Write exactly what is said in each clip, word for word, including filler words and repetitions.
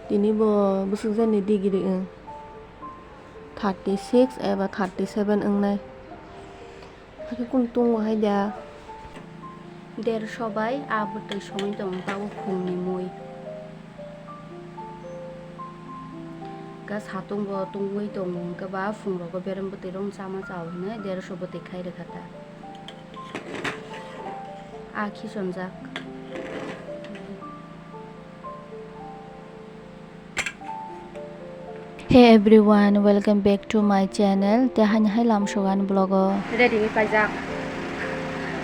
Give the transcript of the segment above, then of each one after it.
Tini bo bwswk jani degree wng? Thirty six eba thirty seven wngnai. Hakhe kung tungo hai da? Derso bai a bwtwi songwi tongo, tabuk phungni mui. Khe satung bo tungwi tongo, hwnkhe ba phungrogo berem bwtwi rong chama chao hwnwi derso bwtwi khai rwkha ta. A khichonjak. Hey everyone, welcome back to my channel. Te hani hai lamsogan vlog o. Ready ni paijak.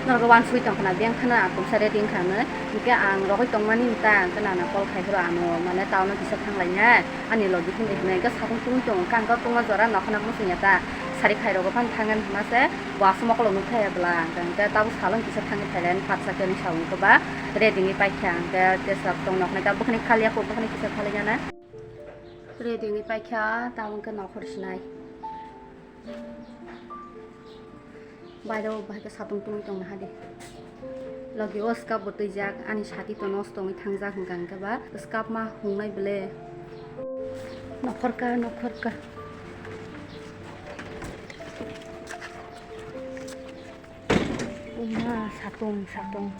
Norok wansugwi tongkha na, beng khana ang kumsa ready wngkha hwnwi. Hwnkhe ang rogwi tongmani ta, hwnkhe nana call khai phuru ano, mane town o kisa thanglainai. Ani logi hwnwi hwnwi hwnkhe sakung tungwi tongo, hwnkhe ang khe tungma jora nokhorna muchungya ta. Sari khai rogo phano thangani hwnma se, bo aswk mokolo nukthai bwla, hwnkhe tabuk salon kisa thangwi phailai, patsa khe nung sa wngkhe ba. Ready ni paikha hwnkhe tesa tong noknai ta bwkhani khaliya kho bwkhani kisa khaliya na. Ready ni paikha tabuk khe nokhor sinai. Bairo bahai khe satung tungwi tongna hadi. Logi o scarf bo twijak ani sati to nosto wngwi thangjak hwnkha hwnkhe ba scarf ma hungnai bwle. Nokhorka nokhorka. Uma satung satung.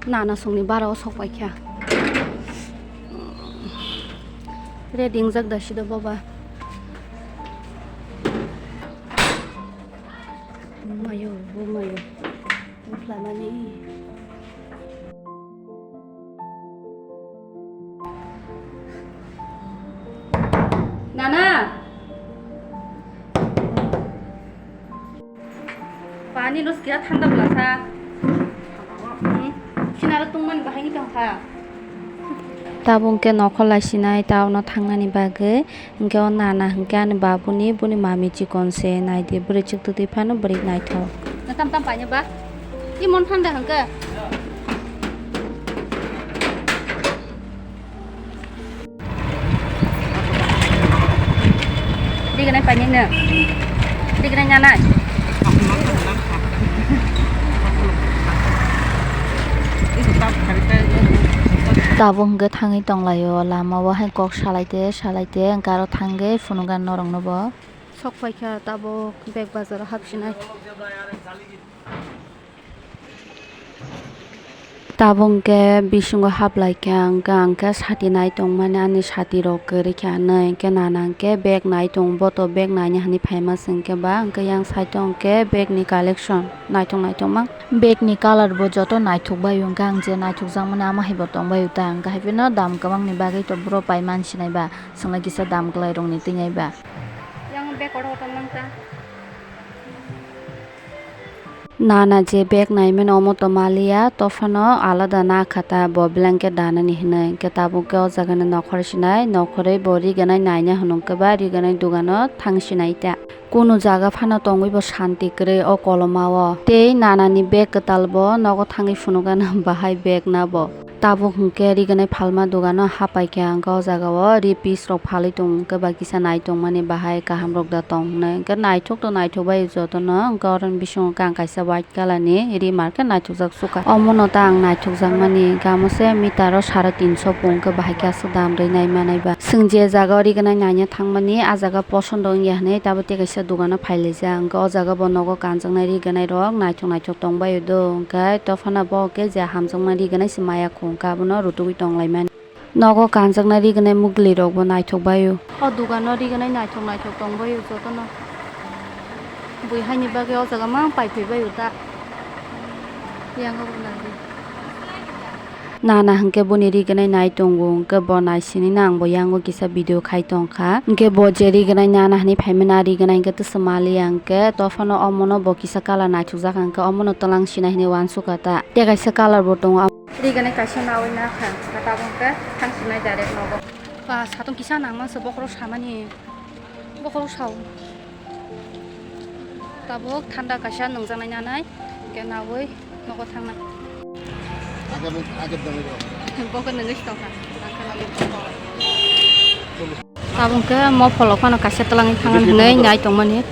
Nana songni bara o sok paikha. Ready wngjak da sido boba. Bumayo, bumayo. Buklamani. Nana. Pani no sikira thanda bwlasa. Hmm. Sinaro tungmani bahai ni tongkha. Tabuk hwnkhe nokhor lai sinai town o thangnani bagwi. Hwnkhe o nana hwnkhe ani babuni, buni mami chikon se naidi. Bwrwi chwk twtwi phano bwrwi naithok. Na tam tam paina ba? Imon thanda hwnkhe. Dignai painino. Dignai nyanai. Tabuk hwnkhe thangwi tonglaio, lama o hai kok salaite salaite hwnkhe aro thangwi phunugan norokno bo. Sok paikha tabuk bag bazaro hapsinai. Tabuk hwnkhe bisingo haplaikha, hwnkhe ang khe sati nai tongmani, ani sati rok kwrwikha hinwi, hwnkhe nana hwnkhe bag nai tong, bo to bag naina hinwi phaima se hwnkhe ba, hwnkhe yang side o hwnkhe bag ni collection naithok naithok mang. Bag ni colour bo joto naithok bai o, hwnkhe ang je naithokjakmani amo hai bo tongbai o ta, hwnkhe hai phano dam kwbangni bagwi to boro pai mansinai ba, swngla kisa dam kwlai rokni twi nai ba. Yang bag kotor kotor mang ta. Nana je bag naimani omo to maliya, tophano alada nakha ta bo blanket danani hinwi. Hwnkhe tabuk khe o jaga ni nokhor sinai, nokhorwi bo riganai naina hwnwi hwnkhe ba riganai dogano thang sinai ta. Kunu jaga phano tongwi bo shanti kwrwi o koloma o. Tei nana ni bag kwtal bo nogo thangwi phunukgana bahai bag na bo. Tabuk hwnkhe riganai phalma dogano hapaikha, hwnkhe o jaga o ri piece rok phalwi tongo, hwnkhe ba kisa nai tongmani bahai kaham rok da tong hinwi. Hwnkhe naithok to naithok bai jotono, hwnkhe oro ni bisingo khe ang kaisa white colour ni ri market naithokjak sukha. Omono ta ang naithokjakmani, hwnkhe amo se meter o sare tinso pung, hwnkhe bahai khe aswk dam rwi nai manai ba. Chwng je jaga o riganai naina thangmani, a jaga posondo wngya hinwi tabuk tei kaisa dogano phailaijak, hwnkhe o jaga bo nogo kanjaknai riganai rok naithok naithok tongbai o do, hwnkhe tophano bo khe je hamjakmani riganai se maya. Hwnkhe abono rutugwi tonglaimani. Nogo kanjaknai riganai mugli rokbo naithok bai o. O dogano riganai naithok naithok tongbai o jotono. Bui haini bagwi o jaga mang paiphai bai o ta. Yang o nangdi. Nana hwnkhe boni riganai nai tongo, hwnkhe bo nai sini no ang bo yango kisa video khai tongkha. Hwnkhe bo je riganai nana hinwi phaimani, a riganai hwnkhe twswk maliya, hwnkhe tophano omono bo kisa colour naithokjak, hwnkhe omono twlang sina hinwi uansukha ta. Tei kaisa colour bo tongo. Riganai kaisa nawi nakha, tabuk khe thang sinai direct nogo. Ba, satung kisa nangma se bokhorok samani, bokhorok sao. Tabuk thanda kaisa nungjaknai nanai, hwnkhe nawi nogo thangnai. Bokhorok nungwi se tongkha. Tabuk khe mopholok phano kaisa twlangwi thangna hinwi nai tongmani.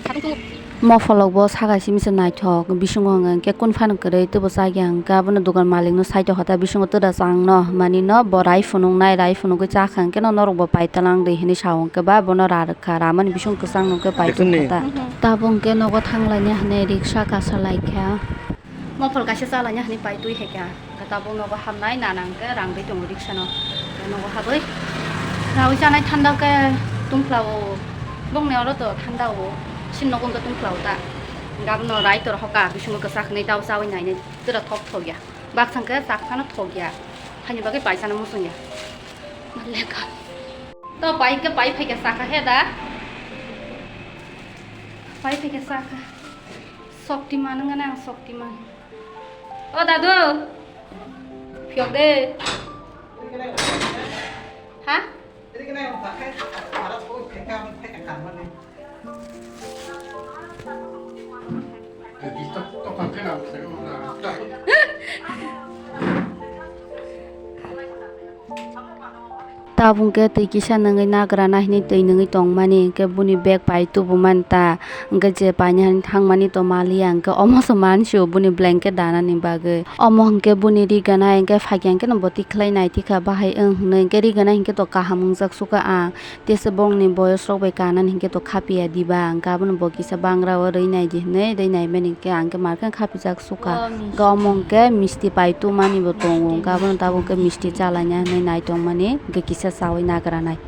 Satung tongo. Mopholok bo saka simi se naithok, bisingo hwnka hwnkhe kun phano kwrwi teibo chakya hwnkhe abono dogan malik no saito hota bisingo twda chang no hwnmani no bo rai phunuknai, rai phunukgwi chakha hwnkhe no norok bo pai twlang di hinwi sa hwnkhe ba bono ra rwkha, ramani bising kwchang no hwnkhe pai twi hota. Tabuk hwnkhe nogo thang laina hinwi riksa kasa laikha. Mophol kaisa cha laina hinwi pai twi haikha. Hwnkhe tabuk nogo habnai nana hwnkhe rang ri tongo riksa no. Nogo habwi rawi chanai thanda khe tungphla o. Bongni oro to thanda o. Chini nogo hwnkhe tungphla o ta. Hwnkhe abono rai tor hoka bisingo kwchak hinwi tabo chawi nainai. Twra thok thok ya. Baksa hwnkhe chak phano thok ya. Haini bagwi pai chana muchung ya. Maleka. To pai khe pai phaikha chakha he da. Pai phaikha chakha. Shaktiman wngkha na ang Shaktiman. O dadu, phiyok de. Ha? Tabuk khe twi kisa nungwi nagra na hinwi twi nungwi tongmani, hwnkhe buni bag pai tubumani ta, hwnkhe je paina hinwi thangmani to maliya, hwnkhe omo se mansio buni blanket danani bagwi. Omo hwnkhe buni ri gana, hwnkhe phaikya hwnkhe no bo tikhlai nai tikha bahai wng hinwi, hwnkhe ri gana hwnkhe to kaham wngjak sukha ang. Tesa bongni boyos rok bai kanani hinkhe to khapiya diba, hwnkhe abono bo kisa bangra o rwi nai di hinwi rwi naimani hinkhe ang khe mar khe khapijak sukha. Hwnkhe omo hinkhe misti pai tumani bo tongo, hwnkhe abono tabuk khe misti chalaina hinwi nai tongmani, hwnkhe kisa chawi nagra nai.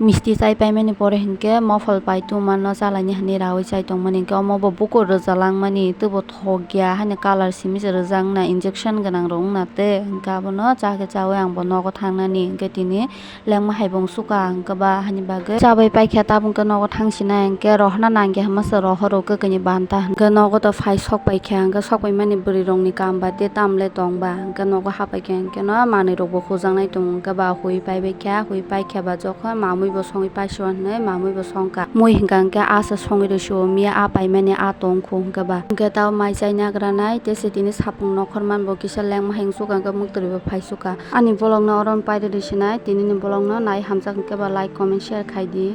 Misti chai paimani pore hinkhe mophol pai tongmano chalaini hinwi raui chai tongmani hinkhe omo bo bukur rwjalangmani teibo thokya haino colour simi se rwjak wngna injection gwnang rok wngna tei hinkhe abono chakhe chaui ang bo nogo thangnani hinkhe tini lengma hai bo wng sukha hinkhe ba haini bagwi chabai paikha tabuk khe nogo thangsinai hinkhe rohorna nangya hinmasa rohoro kwkwi ni banta hinkhe nogo to phai sok paikha hinkhe sok paimani bwrwi rokni kam baade tamle tongba hinkhe nogo hapaikha hinkhe no manwi rokbo hujaknai tongo hinkhe ba hui paibaikha hui paikha ba jokhon mamwi bo songwi paisio hinwi mamwi bo songkha mui hinkha hinkhe asa songwi rwsio miya a paimani a tongkhu hinkhe ba hinkhe tao mai chai nagranai tei se tini sapung nokhorman bo kisa lengma hai wng sukha hinkhe muktwi bo phai sukha. Ani vlog no oro no pairwi rw sinai, tini ni vlog no nai hamjak hinkhe ba like, comment, share khai di.